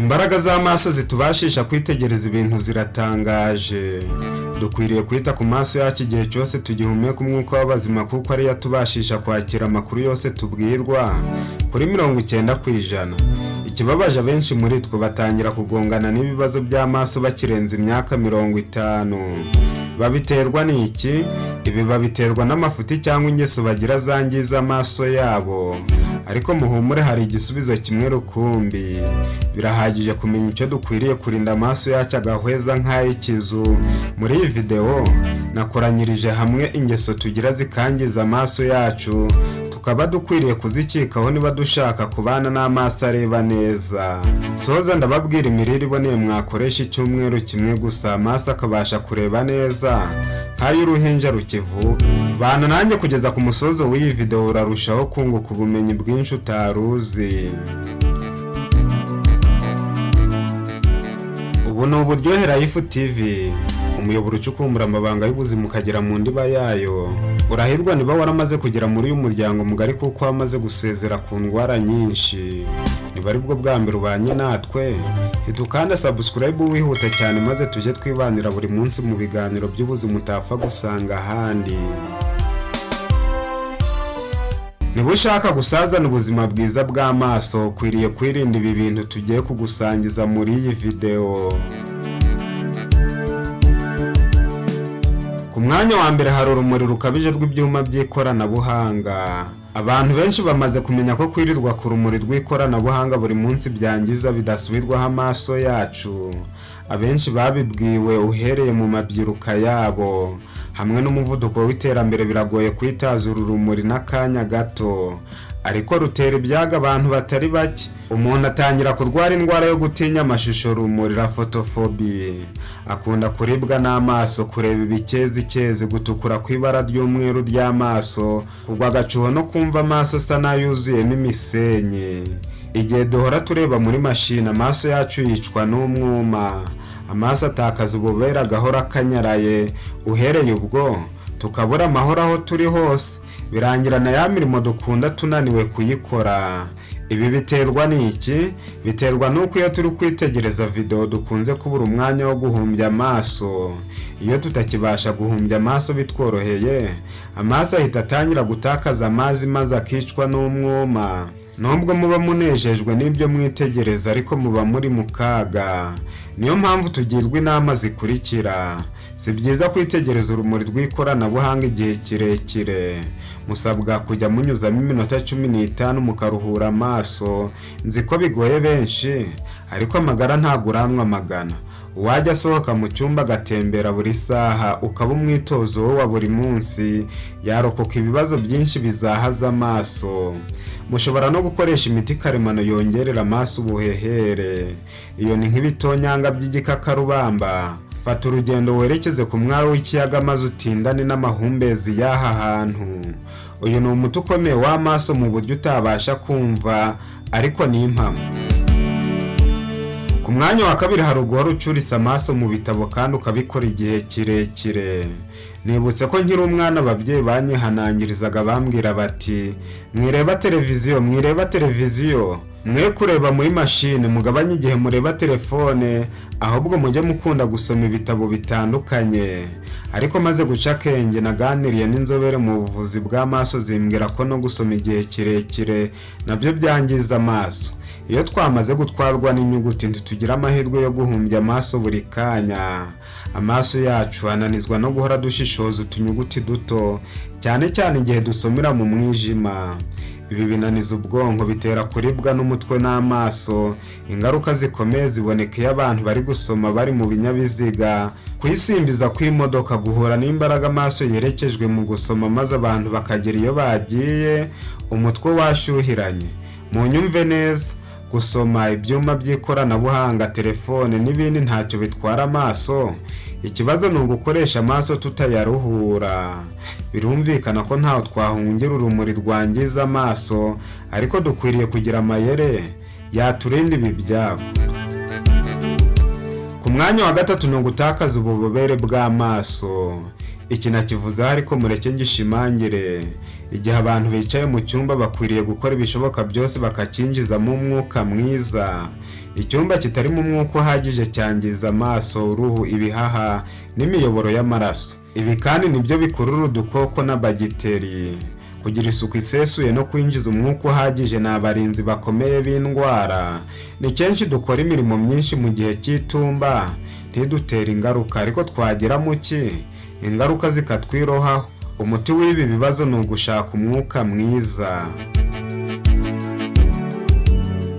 Imbaraga z'amaso zitubashisha kwitegereza ibintu ziratangaje. Dukwiriye kwita ku maso yacu igihe cyose tugihumeka umwuka w'abazima, kuko ariyo atubashisha kwakira amakuru yose tubwirwa kuri 90%. Ikibabaje, abenshi muri twe batangira kugongana n'ibibazo by'amaso bakirenza imyaka 50. Babiterwa n'iki? Ibi babiterwa n'amafuti cyangwa ingeso bagira zangiza amaso yabo. Ariko muhumure, hari igisubizo kimwe rukumbi. Birahagije kumenya icyo dukwiriye kurinda amaso yacu agahweza nk'ay'ikizu. Muri iyi videwo nakoranyirije hamwe ingeso tugira zikangiza amaso yacu, tukaba dukwiriye kuzicikaho niba dushaka kubana n'amaso areba neza. Soza ndababwira imirire iboneye mwakoresha icyumweru kimwe gusa, amaso akabasha kureba neza nk'ay'uruhinja rukivuka. Bana nanjye kugeza ku musozo w'iyi videwo, urarushaho kunguka ubumenyi bwinshi utari uzi. Ubu ni Uburyohe Life TV, umuyoboro ucukumbura amabanga y'ubuzima ukagera mu ndiba yayo. Urahirwa niba waramaze kugera muri uyu muryango mugari, kuko wamaze gusezera ku ndwara nyinshi. Niba aribwo bwa mbere ubanye natwe, hita subscribe wihuta cyane, maze tujye twibanira buri munsi mu biganiro by'ubuzima utapfa gusanga ahandi. Niba ushaka gusazana ubuzima bwiza bw'amaso, ukwiriye kwirinda ibi bintu tugiye kugusangiza muri iyi videwo. Ku mwanya wa mbere hari urumuri rukabije rw'ibyuma by'ikoranabuhanga. Abantu benshi bamaze kumenya ko kwirirwa ku rumuri rw'ikoranabuhanga buri munsi byangiza bidasubirwaho amaso yacu. Abenshi babibwiwe uhereye mu mabyiruka yabo. Hamwe n'umuvuduko w'iterambere, biragoye kwitaza uru rumuri n'akanya gato, ariko rutera ibyago abantu batari bake. Umuntu atangira kurwara indwara yo gutinya amashusho rumuri, la photophobie. Akunda kuribwa n'amaso, kureba ibikezikezi, gutukura kw'ibara ry'umweru ry'amaso, kugwa agacuho no kumva amaso asa n'ayuzuyemo imisenyi. Igihe duhora tureba muri mashini, amaso yacu yicwa n'umwuma. Amaso atakaza ububobere, agahora akanyaraye. Uhereye ubwo tukabura amahoro aho turi hose, birangira na ya mirimo dukunda tunaniwe kuyikora. Ibi biterwa n'iki? Biterwa n'uko iyo turi kwitegereza videwo dukunze kubura umwanya wo guhumbya amaso. Iyo tutakibasha guhumbya amaso bitworoheye, amaso ahita atangira gutakaza amazi maze akicwa n'umwuma. Nubwo muba munejejwe n'ibyo mwitegereza, ariko muba muri mu kaga. Niyo mpamvu tugirwa inama zikurikira: si byiza kwitegereza urumuri rw'ikoranabuhanga igihe kirekire. Musabwa kujya munyuzamo iminota 15 mukaruhura amaso. Nzi ko bigoye benshi, ariko amagara ntaguranwa amagana. Uwajya asohoka mu cyumba agatembera buri saha, ukaba umwitozo we wa buri munsi, yarokoka ibibazo byinshi bizahaza amaso. Mushobora no gukoresha imiti karemano yongerera amaso ubuhehere. Iyo ni nk'ibitonyanga by'igikakarubamba. Fata urugendo werekeze ku mwaro w'ikiyaga, maze utindane n'amahumbezi y'aha hantu. Uyu ni umuti ukomeye w'amaso mu buryo utabasha kumva, ariko ni impamo. Ku mwanya wa kabiri hari uguhora ucuritse amaso mu bitabo kandi ukabikora igihe kirekire. Nibutse ko nkiri umwana ababyeyi banyihanangirizaga, bambwira bati: "Mwireba televiziyo, mwireba televiziyo, mwe kureba muri mashini, mugabanye igihe mureba telefone, ahubwo mujye mukunda gusoma ibitabo bitandukanye." Ariko maze guca akenge, naganiriye n'inzobere mu buvuzi bw'amaso, zimbwira ko no gusoma igihe kirekire nabyo byangiza amaso. Iyo twamaze gutwarwa n'inyuguti, ntitugira amahirwe yo guhumbya amaso buri kanya. Amaso yacu ananizwa no guhora dushishoza utunyuguti duto, cyane cyane igihe dusomera mu mwijima. Ibi binaniza ubwonko, bitera kuribwa n'umutwe n'amaso. Ingaruka zikomeye ziboneka iyo abantu bari gusoma bari mu binyabiziga. Kuyisimbiza kw'imodoka guhura n'imbaraga amaso yerekejwe mu gusoma, maze abantu bakagera iyo bagiye umutwe washyuhiranye. Munyumve neza, gusoma ibyuma by'ikoranabuhanga, telefone n'ibindi ntacyo bitwara amaso. Ikibazo ni ugukoresha amaso tutayaruhura. Birumvikana ko ntaho twahungira urumuri rwangiza amaso, ariko dukwiriye kugira amayeri yaturinda ibi byago. Ku mwanya wa gatatu ni ugutakaza ububobere bw'amaso. Iki nakivuzeho, ariko mureke ngishimangire. Igihe abantu bicaye mu cyumba bakwiriye gukora ibishoboka byose bakacyinjizamo umwuka mwiza. Icyumba kitarimo umwuka uhagije cyangiza amaso, uruhu, ibihaha n'imiyoboro y'amaraso. Ibi kandi nibyo bikurura udukoko na bagiteri. Kugira isuku isesuye no kwinjiza umwuka uhagije ni abarinzi bakomeye b'indwara. Ni kenshi dukora imirimo myinshi mu gihe cy'itumba ntidutere ingaruka, ariko twagera mu cyi ingaruka zikatwirohaho. Umuti w'ibi bibazo ni ugushaka umwuka mwiza.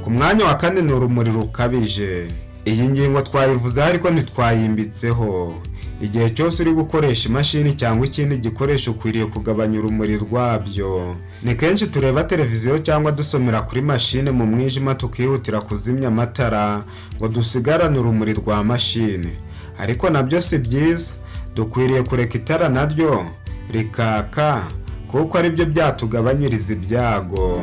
Ku mwanya wa kane ni urumuri rukabije. Iyi ngingo twayivuzeho ariko ntitwayimbitseho. Igihe cyose uri gukoresha imashini cyangwa ikindi gikoresho ukwiriye kugabanya urumuri rwabyo. Ni kenshi tureba televiziyo cyangwa dusomera kuri mashine mu mwijima tukihutira kuzimya amatara ngo dusigarane urumuri rwa mashine, ariko nabyo si byiza. Dukwiriye kureka itara naryo rikaka kuko aribyo byatugabanyiriza ibyago.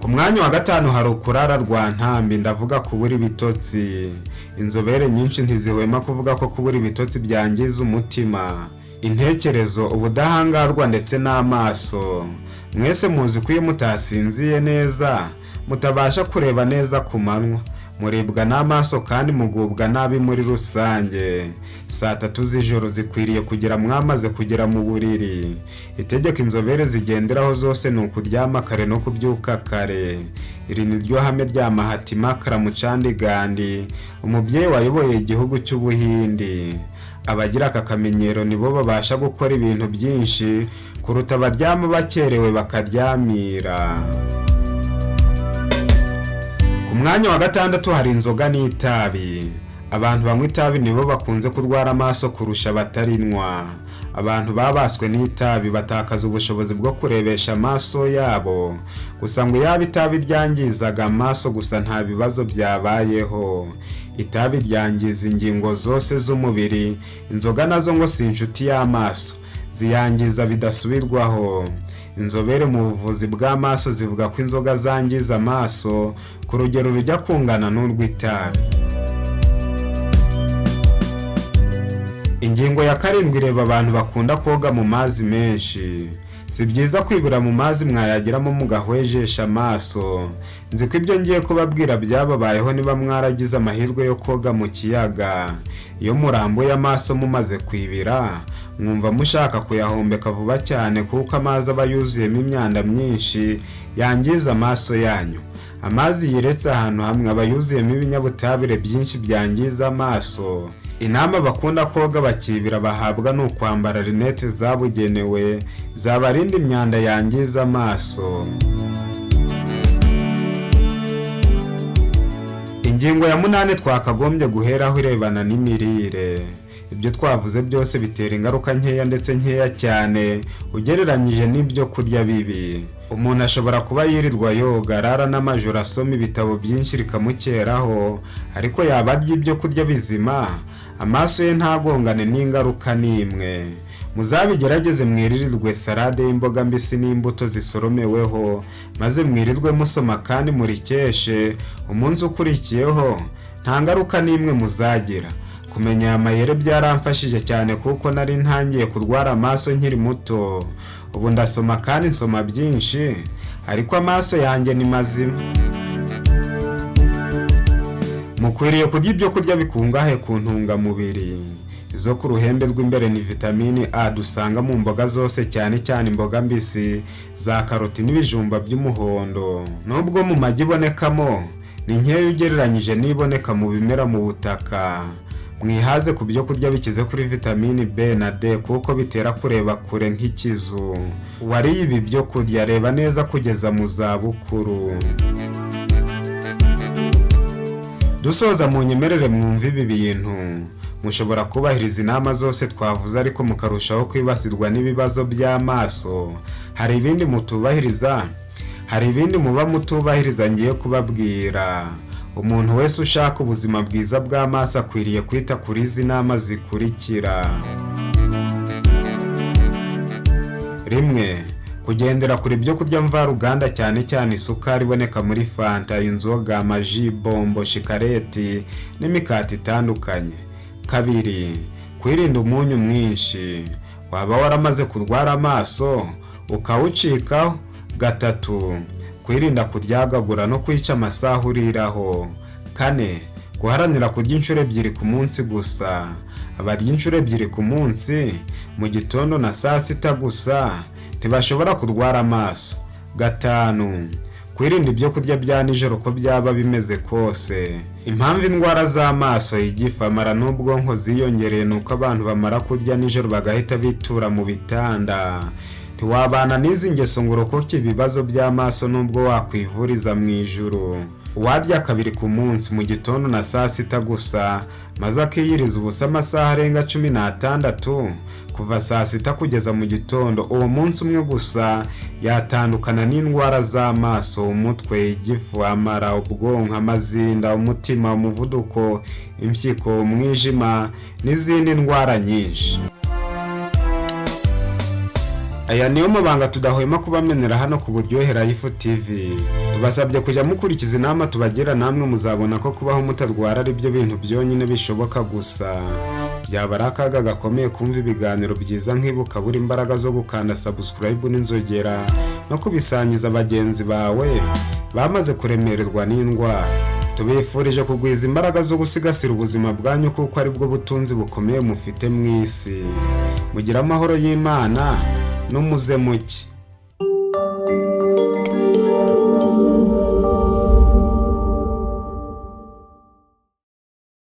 Ku mwanya wa gatanu hari ukurara rwa ntambi, ndavuga kubura ibitotsi. Inzobere nyinshi ntizihwema kuvuga ko kubura ibitotsi byangiza umutima, intekerezo, ubudahangarwa ndetse n'amaso. Mwese muzi ko iyo mutasinziye neza mutabasha kureba neza ku manywa, muribwa n'amaso kandi mugubwa nabi muri rusange. 3:00 z'ijoro zikwiriye kugera mwamaze kugera mu buriri. Itegeko inzobere zigenderaho zose ni ukuryama kare no kubyuka kare. Iri ni ryo hame rya Mahatma Karamchand Gandhi, umubyeyi wayoboye igihugu cy'Ubuhindi. Abagira aka kamenyero nibo babasha gukora ibintu byinshi kuruta abaryama bakerewe bakaryamira. Ku mwanya wa gatandatu hari inzoga n'itabi. Abantu banywa itabi nibo bakunze kurwara amaso kurusha abatarinywa. Abantu babaswe n'itabi batakaza ubushobozi bwo kurebesha amaso yabo. Gusa ngo yaba itabi ryangizaga amaso gusa nta bibazo byabayeho. Itabi ryangiza ingingo zose z'umubiri. Inzoga nazo ngo si inshuti y'amaso, ziyangiza bidasubirwaho. Inzobere mu buvuzi bw'amaso zivuga ko inzoga zangiza amaso ku rugero rujya kungana n'urw'itabi. Ingingo ya karindwi ireba abantu bakunda koga mu mazi menshi. Si byiza kwibira mu mazi mwayageramo mugahwejesha amaso. Nzi ko ibyo ngiye kubabwira byababayeho niba mwaragize amahirwe yo koga mu kiyaga. Iyo murambuye amaso mumaze kwibira, mwumva mushaka kuyahombeka vuba cyane kuko amazi aba yuzuyemo imyanda myinshi yangiza amaso yanyu. Amazi yiretse ahantu hamwe aba yuzuyemo ibinyabutabire byinshi byangiza amaso. Inama bakunda koga bakibira bahabwa ni ukwambara rinete zabugenewe zabarinda imyanda yangiza amaso. Ingingo ya munani twakagombye guheraho irebana n'imirire. Ibyo twavuze byose bitera ingaruka nkeya ndetse nkeya cyane ugereranyije n'ibyo kurya bibi. Umuntu ashobora kuba yirirwa yoga, arara n'amajoro asoma ibitabo byinshi rikamukeraho, ariko yaba arya ibyo kurya bizima, amaso ye ntagongane n'ingaruka n'imwe. Muzabigerageze mwiririrwe salade y'imboga mbisi n'imbuto zisoromeweho, maze mwirirwe musoma kandi murikeshe, umunsi ukurikiyeho nta ngaruka n'imwe muzagira. Kumenya aya mayeri byaramfashije cyane kuko nari ntangiye kurwara amaso nkiri muto. Ubu ndasoma kandi nsoma byinshi, ariko amaso yanjye ni mazima. Mukwiriye kurya ibyo kurya bikungahaye ku ntungamubiri. Izo ku ruhembe rw'imbere ni vitamini A dusanga mu mboga zose, cyane cyane imboga mbisi za karoti n'ibijumba by'umuhondo. Nubwo mu magi ibonekamo ni nkeya ugereranyije n'iboneka mu bimera mu butaka. Mwihaze ku byo kurya bikize kuri vitamini B na D kuko bitera kureba kure nk'ikizu. Uwariye ibi byo kurya areba neza kugeza mu zabukuru. Dusoza mu nyemerere mwumve ibi bintu. Mushobora kubahiriza inama zose twavuze ariko mukarushaho kwibasirwa n'ibibazo by'amaso. Hari ibindi mutubahiriza, hari ibindi muba mutubahiriza ngiye kubabwira. Umuntu wese ushaka ubuzima bwiza bw'amaso akwiriye kwita kuri izi nama zikurikira. 1. Kugendera kure ibyo kurya mvaruganda cyane cyane isukari iboneka muri fanta, inzoga, amaji, bombo, shikareti n'imikati itandukanye. 2. Kwirinda umunyu mwinshi. Waba waramaze kurwara amaso ukawucikaho. 3, kwirinda kuryagagura no kwica amasaha uriraho. 4, guharanira kurya inshuro 2 ku munsi gusa. Abarya inshuro 2 ku munsi, mu gitondo na saa sita gusa, ntibashobora kurwara amaso. 5, kwirinda ibyo kurya bya nijoro uko byaba bimeze kose. Impamvu indwara z'amaso, igifu, amara n'ubwonko ziyongereye ni uko abantu bamara kurya nijoro bagahita bitura mu bitanda. Ntiwabana n'izi ngeso ngo urokoke ibibazo by'amaso nubwo wakwivuriza mu ijuru. Uwarya 2 ku munsi, mu gitondo na saa sita gusa, maze akiyiriza ubusa amasaha arenga 16 kuva saa sita kugeza mu gitondo, uwo munsi umwe gusa yatandukana n'indwara z'amaso, umutwe, igifu, amara, ubwonko, amazinda, umutima, umuvuduko, impyiko, umwijima n'izindi ndwara nyinshi. Aya niyo mabanga tudahwema kubamenera hano ku Buryohe Life TV. Tubasabye kujya mukurikiza inama tubagira, namwe muzabona ko kubaho mutarwara ari byo bintu byonyine bishoboka gusa. Byaba ari akaga gakomeye kumva ibiganiro byiza nk'ibi ukabura imbaraga zo gukanda subscribe n'inzogera no kubisangiza bagenzi bawe bamaze kuremererwa n'indwara. Tubifurije kugwiza imbaraga zo gusigasira ubuzima bwanyu kuko aribwo butunzi bukomeye mufite mu isi. Mugire amahoro y'Imana n'umuze muke.